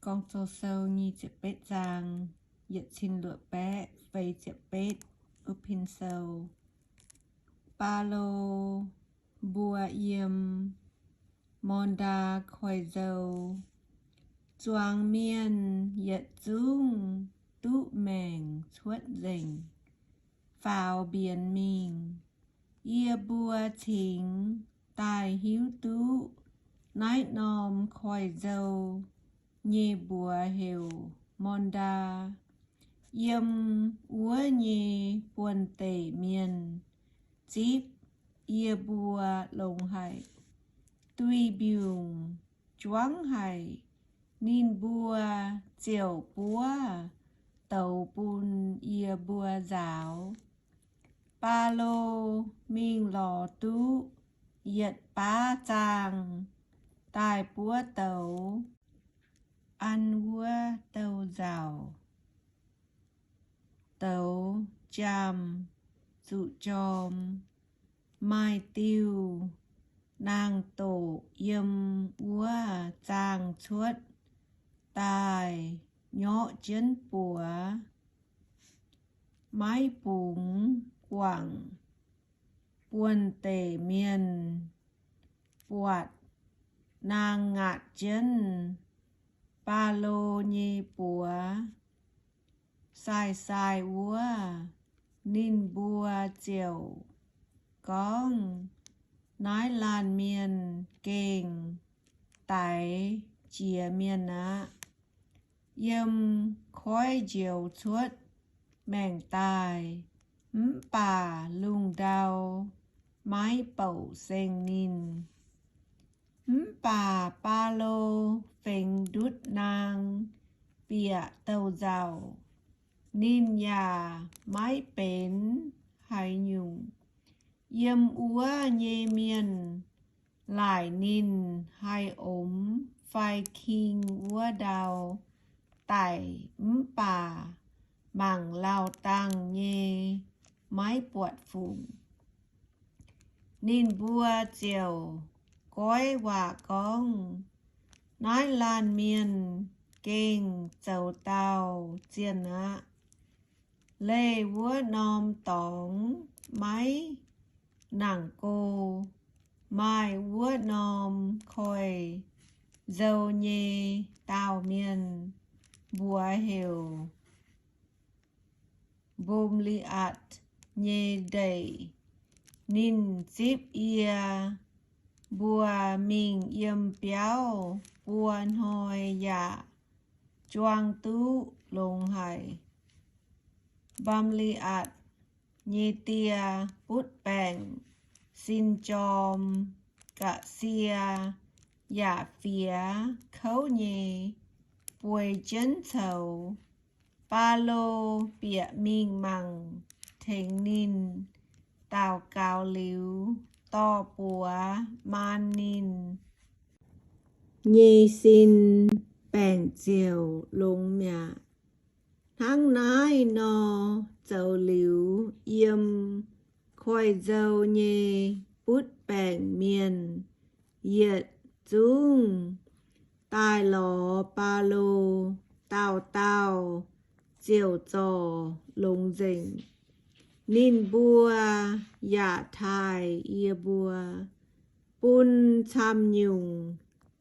Gorngv Zoh Sou nyic ziepc betv zaang, yietc cin luoqc baeqv feix ziepc betv wuov pin sou. Baulo mbuo yiem Morn^ndaa Koiv-Nzou. Zuangx mienh yietc zungv duqv maengc cuotv nzengc faaux mbienx mingh. Yie mbuo cingx daaih hiuv duqv naaiv norm koiv-nzou nyei mbuox heuc Morn^ndaa. Yiem wuov nyei buonv-deic mienh zipv yie mbuo longx haic, duih mbiungc juangv haic. Ninh mbuo ziouc buov douz bun yie mbuo nzaaux. Baulo mingh lorz duqv yietc baav zaangh daaih buov douz, an wuov douz-nzauc douz jaamh zuqc jorm. Maaih diuh naang-doqc yiem wuov zaangh cuotv daaih nyorqv jienv buoz, maiv bungx guangc. Buonv-deic mienh buatc naang ngaatc jienv Baulo nyei buoz sai-sai wuov, ninh mbuo ziouc gorngv, Naaiv laanh mienh gengh daix jiex mienh aqv. Yiem koiv njoux cuotv maengc daaih, mv baac lungh ndau maiv bouc seng ninh. Mv baac Baulo fengx ndutv naang bieqc douz-nzauc, ninh yaac maiv benx haaix nyungc. Yiem wuov nyei mienh laaic ninh haih omx fai king wuov ndau daic, mv baac mangc lauh dangh nyei maiv buatc fungc. Ninh mbuo ziouc goiv waac gorngv, Naaiv laanh mienh gengh zoux dauh zienh aqv. Leih wuov norm dorngx maiv nangc go. Maaih wuov norm koiv-nzou nyei daauh mienh, mbuox heuc Mbom^li^atc nyei ndeic. Ninh zipv yie mbuo mingh yiem biauv buo hnoi yaac juang duqv longx haic. Mbom^li^atc nyei die butv baengc sin jorm, ga'sie yaac fiex kouv nyei, bueix jienv coux. Baulo bieqc mingh mangc tengx ninh daux gaux liuz, dorh buoz maan ninh nyei sin, baengc ziouc longx mi'aqv. Hnangv naaiv nor, zoux liuz yiem koiv-nzou nyei butv baengc mienh yietc zungv daaih lorz Baulo, dauh dauh ziouc zorc longx nzengc. Ninh mbuo yaac taaih yie mbuo, bun camv-nyungc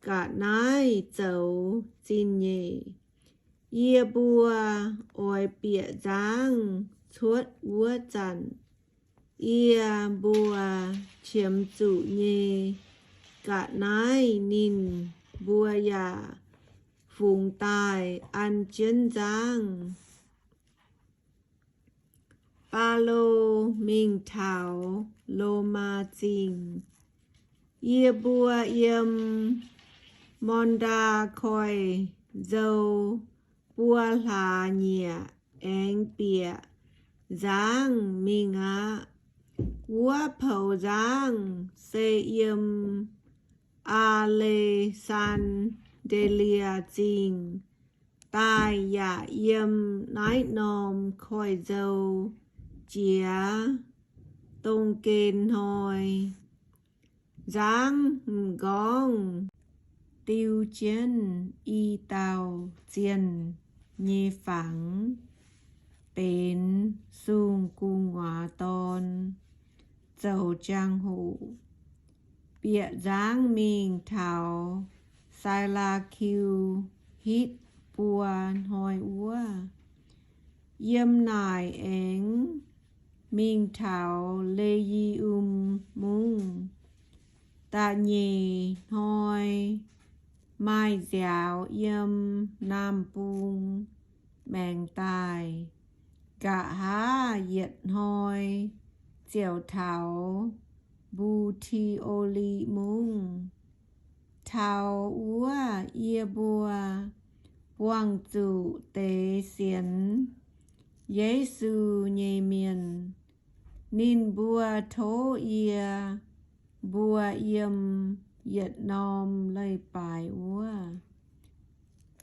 ga'naaiv zoux zingh nyeic. Yie mbuo oix bieqc nzangv cuotv wuov zanc, yie mbuo qiemx zuqc nyei ga'naaiv ninh mbuo yaac fungx daaih an jienv nzangv. Baulo mingh taux Lomaa Zingh. Yie mbuo yiem Morn^ndaa Koiv-Nzou buo hlaax nyieqc aengx bieqc nzangv mingh aqv. Wuov poux nzangv se yiem Aa^le^san^nde^lie Zingh daaih yaac yiem naaiv norm koiv-nzou jiex dongh gen hnoi. Nzangv m'nqorngv diu jienv i dauh zienh nyei fangx, benx sung-gu'nguaaz dorn, zoux jangx-hoc bieqc nzangv mingh taux Sai^laa^kiu hitv buo hnoi wuov. Yiem naaic aengx mingh taux Le^yi^um Mungv. Da'nyeic hnoi maaih nziaaux yiem naamh bung maengx daaih. Nqa'haav yietc hnoi ziouc taux Mbu^ti^o^li Mungv. Taux wuov yie mbuo buangh zuqc deix sienx Yesu nyei mienh. Ninh mbuo tov yie mbuo yiem yietc norm leiz-baaix wuov.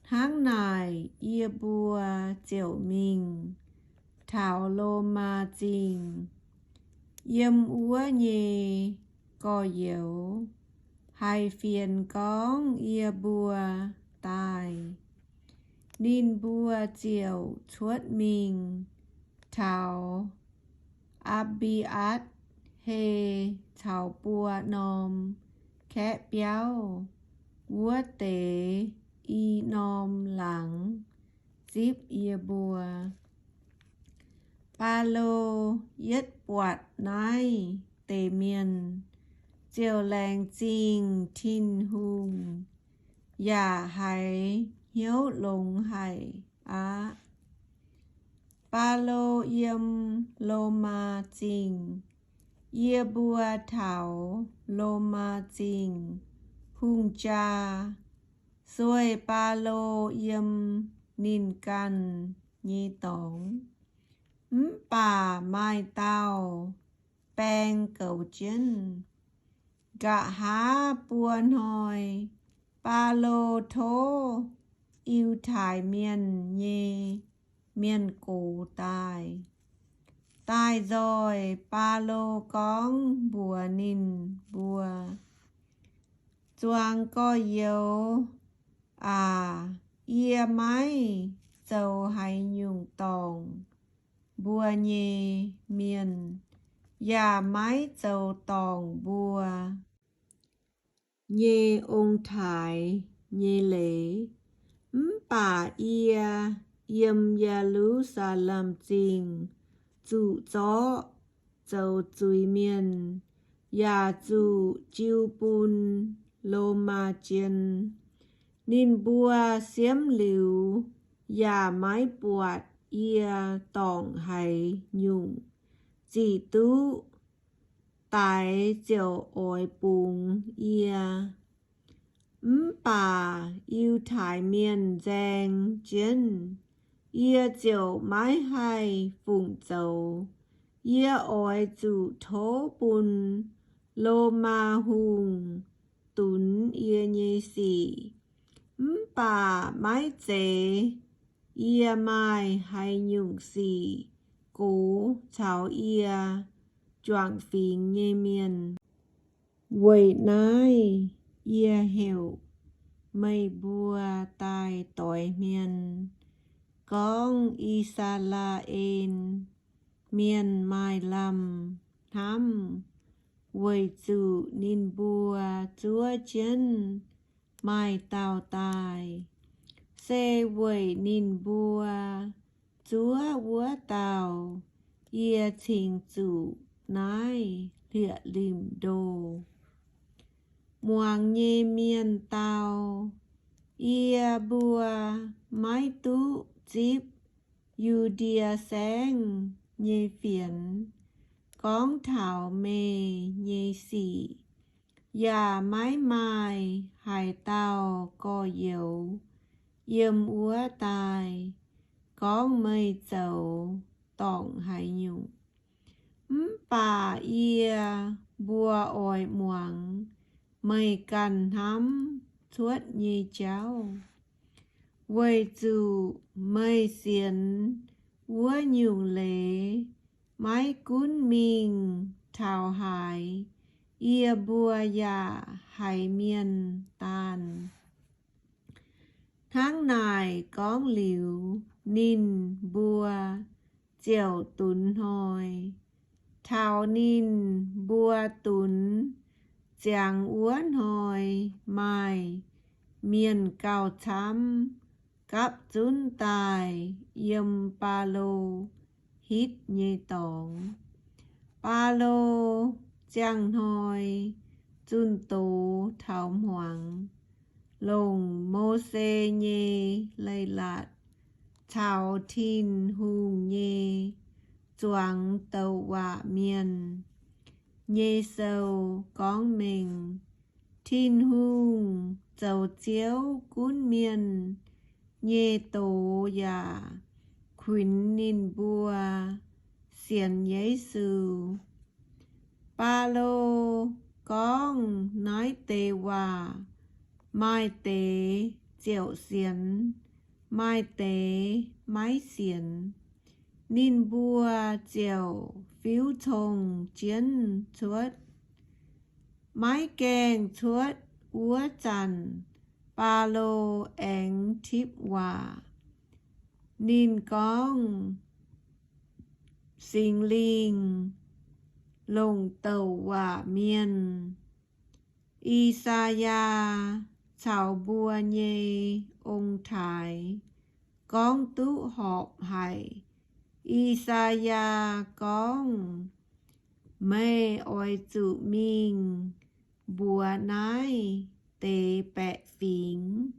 Hnangv naaic yie mbuo ziouc mingh taux Lomaa Zingh. Yiem wuov nyei gorx-youz haih fienx gorngv yie mbuo daaih, ninh mbuo ziouc cuotv mingh taux Aa^mbi^atv^he caux buo norm kaeqv biauv wuov deix i norm laangz zipv yie mbuo. Baulo yietv buatc naaiv deix mienh, ziouc laengz zingh Tin-Hungh yaac haiz hnyouv longx haic aqv. Baulo yiem Lomaa Zingh. Yie mbuo taux Lomaa Zingh hungh jaa sueih Baulo yiem ninh ganh nyei dorngx. Mv baac maaih dauh baeng goux jienv. Nqa'haav buo hnoi Baulo tov Yiutai Mienh nyei mienh gox daaih. Daaih nzoih Baulo gorngv mbuox ninh mbuo, Zuangx gorx-youz aac, yie maiv zoux haaix nyungc dorngc mbuo nyei mienh, yaac maiv zoux dorngc mbuo nyei ong-taaix nyei leiz. Mv baac yie yiem Ye^lu^saa^lem Zingh zuqc zorqv zoux zuiz-mienh, yaac zuqc jiu bun Lomaa jien. Ninh mbuo siemv liuz yaac maiv buatc yie dorngc haaix nyungc, ziqc duqv daix ziouc oix bungx yie. Mv baac Yiutai Mienh nzaeng jienv, yie ziouc maiv haih fungc zoux. Yie oix zuqc tov bun Lomaa Hungh dunx yie nyei sic. Mv baac maiv zeiz yie maaih haaix nyungc sic gox caux yie juangc fingx nyei mienh. Weic naaiv yie heuc meih mbuo daaih doix hmien gorngv I^saa^laa^en Mienh maaih lamh hnamv, weic zuqc ninh mbuo zuov jienv maaih dauh daaih. Se weic ninh mbuo zuov wuov dauh yie cingx zuqc naaiv hlieqv-limc ndoh. Muangx nyei mienh dau, yie mbuo maiv duqv zipv Yu^ndie Saengv nyei fienx gorngv taux meih nyei sic, yaac maiv maaih haaix dauh gorx-youz yiem wuov daaih gorngv meih zoux dorngc haaix nyungc. Mv baac yie mbuo oix muangx meih ganh hnamv cuotv nyei jauv, weic zuqc meih sienx wuov nyungc leiz maiv gunv mingh taux haaix, yie mbuo yaac haiz mienh daanh. Hnangv naaic gorngv liuz, ninh mbuo ziouc dunx hnoi. Taux ninh mbuo dunx ziangx wuov hnoi, maaih mienh gauh camv gapv zunv daaih yiem Baulo hitv nyei dorngx. Baulo ziangh hnoi zunh doz taux hmuangx, longc Mose nyei Leiz-Latc caux Tin-Hungh nyei zuangx douc waac mienh nyei sou gorngv mengh Tin-Hungh zoux Ziouv gunv mienh nyei doz yaac kuinx ninh mbuo sienx Yesu. Baulo gorngv naaiv deix waac, maaih deix ziouc sienx, maaih deix maiv sienx. Ninh mbuo ziouc fiuv-congh jienv cuotv. Maiv gaengh cuotv wuov zanc, Baulo aengx tipv waac. Ninh gorngv, Singx Lingh longc douc waac mienh I^saa^yaa caux mbuo nyei ong-taaix gorngv duqv horpc haic. I^saa^yaa gorngv, Meih oix zuqc mingh mbuox naaiv deix baeqc fingx,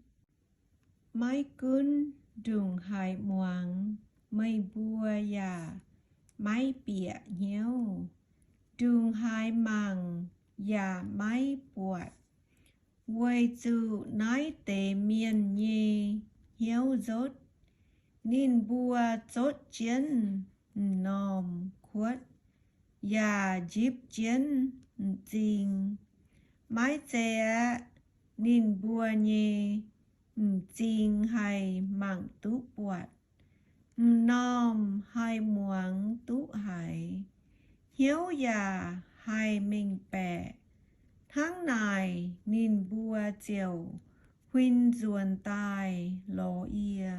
maiv gunv ndongc haaix muangx, meih mbuo yaac maiv bieqc hnyouv, ndongc haaix mangc yaac maiv buatc, weic zuqc naaiv deix mienh nyei hnyouv nzotv. Ninh mbuo zotv jienv m'normh kuotv yaac njipv jienv m'zing. Maiv zeiz aeqv, ninh mbuo nyei m'zing haih mangc duqv buatc, m'normh haih muangx duqv haiz, hnyouv yaac haih mengh baeqc. Hnangv naaic ninh mbuo ziouc huin nzuonx daaih lorz yie.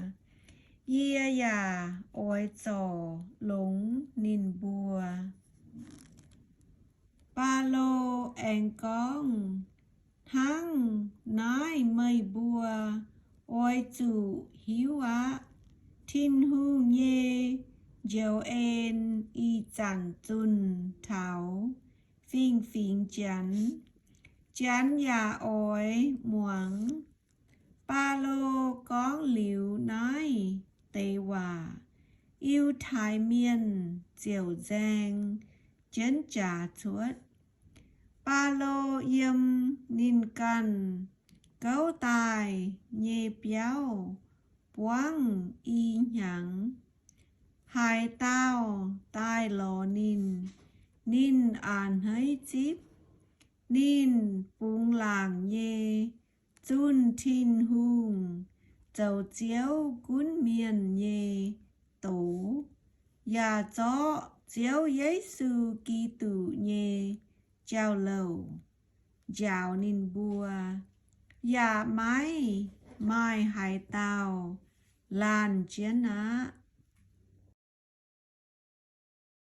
Yie yaac oix zorc longx ninh mbuo. Baulo aengx gorngv, Hnangv naaiv meih mbuo oix zuqc hiuv aqv. Tin-Hungh nyei njoux en ih zanc zunh taux fingx-fingx Janx. Janx yaac oix muangx. Baulo gorngv liuz naaiv deix waac, Yiutai Mienh ziouc nzaeng jienv jaax cuotv. Baulo yiem ninh ganh gouv daaih nyei biauv buangv i hnyangx. Haaix dauh daaih lorz ninh, ninh a'hneiv zipv. Ninh bungx laangc nyei zunh Tin-Hungh zoux Ziouv gunv mienh nyei doz, yaac zorqv Ziouv Yesu Giduc nyei jauv-louc njaaux ninh mbuo, yaac maiv maaih haaix dauh laanh jienv aqv.